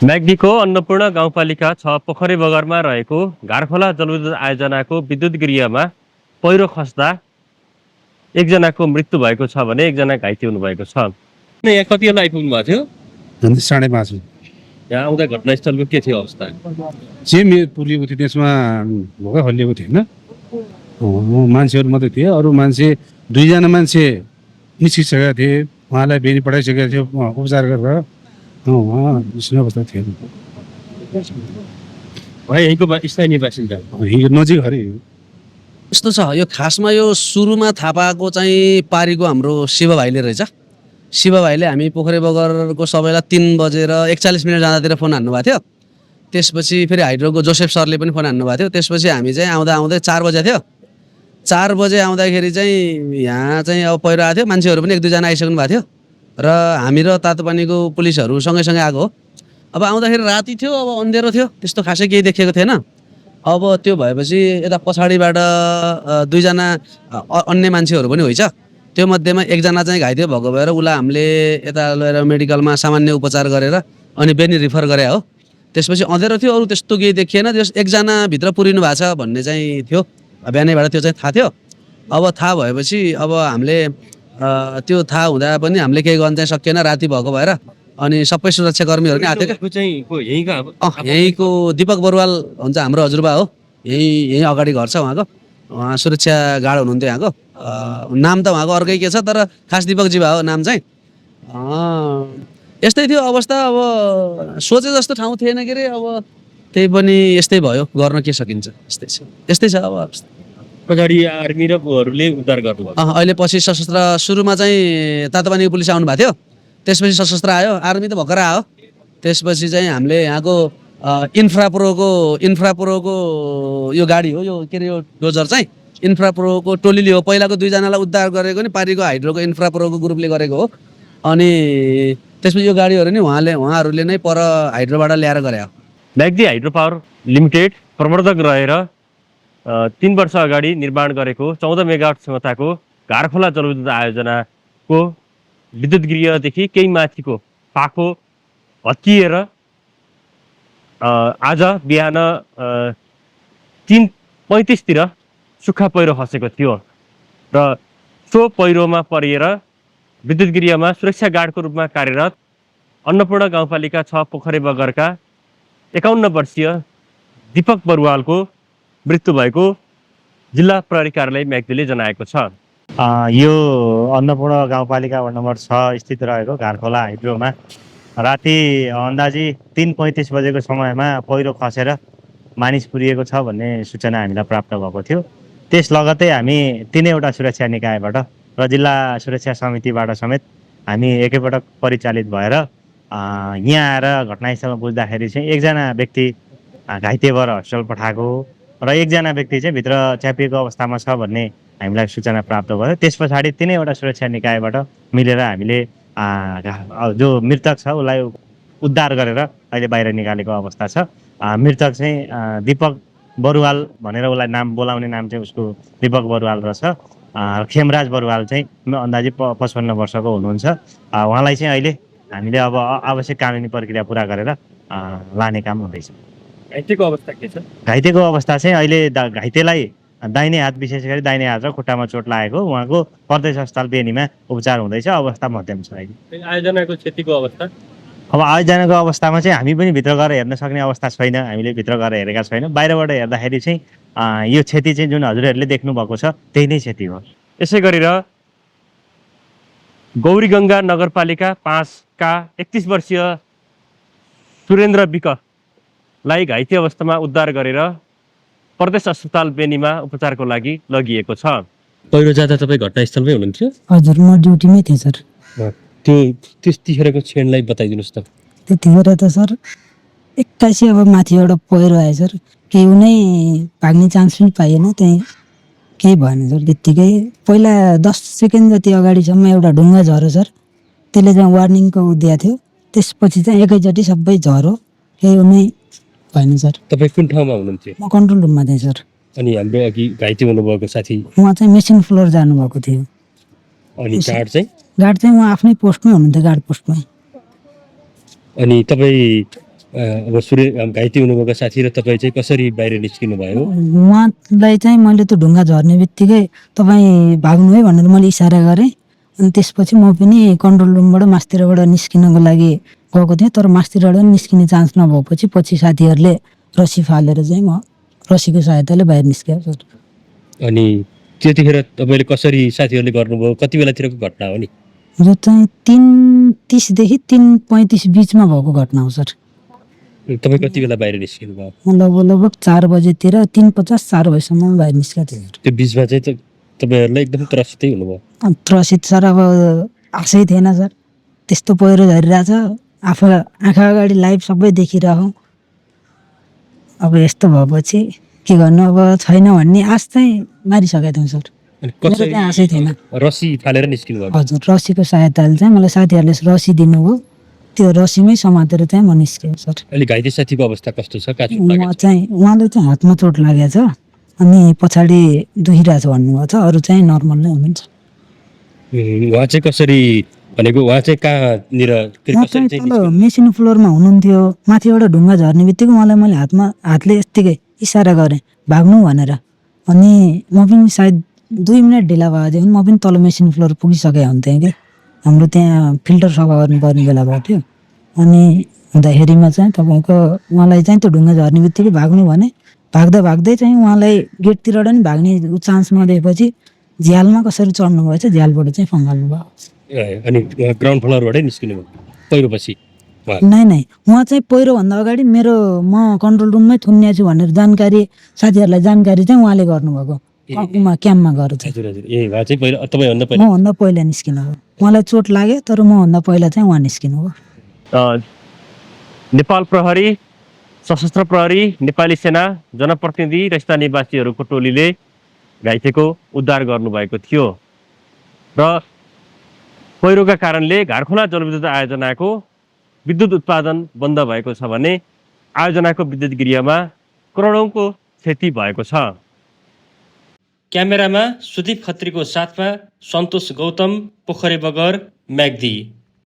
म्याग्दीको अन्नपूर्ण गाउँपालिका 6 पोखरी बगरमा रहेको घारखोला जलविद्युत आयोजनाको विद्युत गृहमा पहिरो खस्दा एकजनाको मृत्यु भएको छ भने एकजना घाइते हुनुभएको छ। यहाँ कति बेला आइपुग्नु भएको थियो? 5:30 यहाँ आउँदा घटनास्थलको के थियो अवस्था? सेम पुलिएको थियो, त्यसमा भोकै हल्लिएको थिएन। मान्छेहरू मात्रै थिए, अरू मान्छे 2जना मान्छे निस्किसकेका थिए, उहाँलाई बेनी पठाइसकेका थियो उपचार गरेर। उहाँ निस्किने अवस्था थिएन। यहीँको स्थानीय बासिन्दा यो नजिक हरे। यस्तो छ, यो खासमा यो सुरुमा थाहा पाएको चाहिँ पारीको हाम्रो शिव भाइले रहेछ। शिव भाइले हामी पोखरी बगरको सबैलाई 3:41 जाँदातिर फोन हान्नुभएको थियो। त्यसपछि फेरि हाइड्रोको जोसेफ सरले पनि फोन हान्नुभएको थियो। त्यसपछि हामी चाहिँ आउँदा 4 बजे थियो। 4 बजे आउँदाखेरि चाहिँ यहाँ चाहिँ अब पहिरो आएको थियो, मान्छेहरू पनि 1-2 जना आइसक्नु भएको थियो र हामी र तातोपानीको पुलिसहरू सँगै आएको हो। अब आउँदाखेरि राति थियो, अब अँधेरो थियो, त्यस्तो खासै केही देखेको थिएन। अब त्यो भएपछि यता पछाडिबाट 2 जना अन्य मान्छेहरू पनि होइछ। त्यो मध्येमा एकजना चाहिँ घाइते भएको भएर उसलाई हामीले यता लगेर मेडिकलमा सामान्य उपचार गरेर अनि बेनी रिफर गरे हो। त्यसपछि अँधेरो थियो, अरू त्यस्तो केही देखिएन। त्यस एकजना भित्र पुरिनु भएको छ भन्ने चाहिँ थियो, बिहानैबाट त्यो चाहिँ थाहा थियो। अब थाहा भएपछि अब हामीले त्यो थाहा हुँदा पनि हामीले केही गर्न चाहिँ सकिएन, राति भएको भएर। अनि सबै सुरक्षाकर्मीहरू पनि आएको थियो। यहीँको दीपक बरुवाल हुन्छ हाम्रो हजुरबा हो, यहीँ अगाडि घर छ उहाँको। उहाँ सुरक्षा गार्ड हुनुहुन्थ्यो यहाँको। नाम त उहाँको अर्कै के छ, तर खास दीपकजी भा हो नाम चाहिँ। यस्तै थियो अवस्था। अब सोचे जस्तो ठाउँ थिएन के अरे। अब त्यही पनि यस्तै भयो, गर्न के सकिन्छ। यस्तै छ अब अवस्था। पछाडि आर्मी र हरूले उद्धार गर्नुभयो। अहिले पछि सशस्त्र सुरुमा चाहिँ तातोपानीको पुलिस आउनु भएको थियो, त्यसपछि सशस्त्र आयो, आर्मी त भर्खर आयो। त्यसपछि चाहिँ हामीले यहाँको इन्फ्राप्रोको यो गाडी हो, यो के अरे यो डोजर चाहिँ इन्फ्राप्रोको टोलीले हो। पहिलाको 2 जनालाई उद्धार गरेको नि पारीको हाइड्रोको इन्फ्राप्रोको ग्रुपले गरेको हो। अनि त्यसपछि यो गाडीहरू नि उहाँहरूले नै पर हाइड्रोबाट ल्याएर गरे हो। म्याग्दी हाइड्रो पावर लिमिटेड प्रवर्धक रहेर 3 वर्ष अगाडि निर्माण गरेको 14 मेगावाट क्षमताको घारखोला जलविद्युत आयोजनाको विद्युत गृहदेखि केही माथिको पाखो भत्किएर आज बिहान 3:35 सुक्खा पहिरो खसेको थियो र सो पहिरोमा परिएर विद्युत गृहमा सुरक्षा गार्डको रूपमा कार्यरत अन्नपूर्ण गाउँपालिका 6 पोखरी बगरका 51 वर्षीय दीपक बरुवालको मृत्यु भएको जिल्ला प्रहरी कार्यालय म्याग्दीले जनाएको छ। यो अन्नपूर्ण गाउँपालिका वार्ड नम्बर 6 स्थित रहेको घारखोला हाइड्रोमा राति अन्दाजी 3:35 बजेको समयमा पहिरो खसेर मानिस पुरिएको छ भन्ने सूचना हामीलाई प्राप्त भएको थियो। त्यस लगत्तै हामी 3वटा सुरक्षा निकायबाट र जिल्ला सुरक्षा समितिबाट समेत हामी एकैपटक परिचालित भएर यहाँ आएर घटनास्थलमा बुझ्दाखेरि चाहिँ एकजना व्यक्ति घाइते भएर हस्पिटल पठाएको र एकजना व्यक्ति चाहिँ भित्र च्यापिएको अवस्थामा छ भन्ने हामीलाई सूचना प्राप्त भयो। त्यस पछाडि 3वटा सुरक्षा निकायबाट मिलेर हामीले जो मृतक छ उसलाई उद्धार गरेर अहिले बाहिर निकालेको अवस्था छ। मृतक चाहिँ दीपक बरुवाल भनेर उसलाई नाम बोलाउने नाम चाहिँ उसको दीपक बरुवाल रहेछ। खेमराज बरुवाल चाहिँ अन्दाजी 55 वर्षको हुनुहुन्छ। उहाँलाई चाहिँ अहिले हामीले अब आवश्यक कानुनी प्रक्रिया पुरा गरेर लाने काम हुँदैछ। घाइतेको अवस्था के छ? घाइतेको अवस्था चाहिँ अहिले घाइतेलाई दाहिने हात, विशेष गरी दाहिने हात र खुट्टामा चोट लागेको, उहाँको प्रदेश अस्पताल बेनीमा उपचार हुँदैछ। अवस्था मध्यम छ अहिले। आयोजनाको क्षतिको अवस्था? अब आयोजनाको अवस्थामा चाहिँ हामी पनि भित्र गएर हेर्न सक्ने अवस्था छैन, हामीले भित्र गएर हेरेका छैनौँ। बाहिरबाट हेर्दाखेरि चाहिँ यो क्षति चाहिँ जुन हजुरहरूले देख्नु भएको छ त्यही नै क्षति हो। यसै गरेर गौरीगङ्गा नगरपालिका 5 का 31 वर्षीय सुरेन्द्र विकलाई घाइते अवस्थामा उद्धार गरेर प्रदेश अस्पताल बेनीमा उपचारको लागि लगिएको छ। पहिरो जाँदा तपाईँ घटनास्थलमै हुनुहुन्थ्यो? हजुर, म ड्युटीमै थिएँ सर। त्यतिखेरको क्षणलाई बताइदिनुहोस् त। त्यतिखेर त सर 81 अब माथिबाट पहिरो आयो सर। केही नै भाग्ने चान्स पनि पाइएन, त्यही केही भएन सर। त्यत्तिकै पहिला 10 सेकेन्ड जति अगाडिसम्म एउटा ढुङ्गा झऱ्यो सर, त्यसले चाहिँ वार्निङको दिएको थियो। त्यसपछि चाहिँ एकैचोटि सबै झऱ्यो, केही नै भएन सर। तपाईँ कुन ठाउँमा हुनुहुन्थ्यो? म कन्ट्रोल रुममा थिएँ सर। अनि हाम्रो अघि घाइते हुनुभएको साथी? उहाँ चाहिँ मेसिन फ्लोर जानुभएको थियो। अनि गार्ड चाहिँ? गार्ड चाहिँ उहाँ आफ्नै पोस्टमै हुनुहुन्थ्यो, गार्ड पोस्टमै। अनि तपाईँ अब घाइते हुनुभएको साथी र तपाईँ चाहिँ कसरी बाहिर निस्किनु भयो? उहाँलाई चाहिँ मैले त्यो ढुङ्गा झर्ने बित्तिकै तपाईँ भाग्नु है भनेर मैले इसारा गरेँ। अनि त्यसपछि म पनि कन्ट्रोल रुमबाट मास्तिरबाट निस्किनको लागि गएको थिएँ, तर मास्तिरबाट पनि निस्किने चान्स नभएपछि पछि साथीहरूले रस्सी फालेर चाहिँ म रस्सीको सहायताले बाहिर निस्केँ सर। अनि त्यतिखेर तपाईँले कसरी साथीहरूले गर्नुभयो? कति बेलातिरको घटना हो नि? जो चाहिँ 3:30 देखि 3:35 बिचमा भएको घटना हो सर। तपाईँ कति बेला बाहिर निस्किनु भयो? म लगभग 4 बजेतिर 3:50 4 बजीसम्म बाहिर निस्केको थिएँ सर। त्यो बिचमा चाहिँ तपाईँहरूलाई एकदम त्रसितै हुनुभयो? त्रसित सर, अब आशै थिएन सर, त्यस्तो पहिरो झरिरहेछ, आफू आँखा अगाडि लाइभ सबै देखिरहँ। अब यस्तो भएपछि के गर्नु, अब छैन भन्ने आश चाहिँ मारिसकेको थियौँ सर। अनि मेरो चाहिँ आशै थिएन। रस्सी फालेर निस्किनु भयो? हजुर, रस्सीको सहायताले चाहिँ मलाई साथीहरूले रस्सी दिनुभयो, त्यो रस्सीमै समातेर चाहिँ म निस्केँ सर। अहिले घाइते साथीको अवस्था कस्तो छ? उहाँले चाहिँ हातमा चोट लागेको छ अनि पछाडि दुखिरहेछ भन्नुभएको छ, अरू चाहिँ नर्मल नै हुनुहुन्छ। उहाँ चाहिँ कसरी भनेको, उहाँ चाहिँ कहाँनिर उहाँ चाहिँ तल मेसिन फ्लोरमा हुनुहुन्थ्यो। माथिबाट ढुङ्गा झर्ने बित्तिकै उहाँलाई मैले हातले यत्तिकै इसारा गरेँ भाग्नु भनेर। अनि म पनि सायद 2 मिनट ढिला भएदेखि म पनि तल मेसिन फ्लोर पुगिसकेको हुन्थेँ कि हाम्रो त्यहाँ फिल्टर सफा गर्नुपर्ने बेला भएको थियो। अनि हुँदाखेरिमा चाहिँ तपाईँको उहाँलाई चाहिँ त्यो ढुङ्गा झर्ने बित्तिकै भाग्नु भने, भाग्दै चाहिँ उहाँलाई गेटतिरबाट पनि भाग्ने चान्स नदिएपछि झ्यालमा कसरी चढ्नु भएछ, झ्यालबाट चाहिँ फङ्गाल्नु भयो। अनि ग्राउन्ड फ्लोरबाटै निस्किनु भयो पहिरोपछि? नै उहाँ चाहिँ पहिरोभन्दा अगाडि म कन्ट्रोल रुममै थुन्या छु भनेर साथीहरूलाई जानकारी चाहिँ उहाँले गर्नुभएको क्याम्पमा गएर चाहिँ। हजुर हजुर, ए उहाँ चाहिँ पहिला तपाईँभन्दा पहिला? मभन्दा पहिला निस्किनु हो। उहाँलाई चोट लाग्यो तर मभन्दा पहिला चाहिँ उहाँ निस्किनु हो। नेपाल प्रहरी, सशस्त्र प्रहरी, नेपाली सेना, जनप्रतिनिधि र स्थानीयवासीहरूको टोलीले घाइतेको उद्धार गर्नुभएको थियो र पहिरोका कारणले घारखोला जलविद्युत आयोजनाको विद्युत उत्पादन बन्द भएको छ भने आयोजनाको विद्युत गृहमा करोडौँको क्षति भएको छ। क्यामेरामा सुदीप खत्रीको साथमा सन्तोष गौतम, पोखरे बगर, म्याग्दी।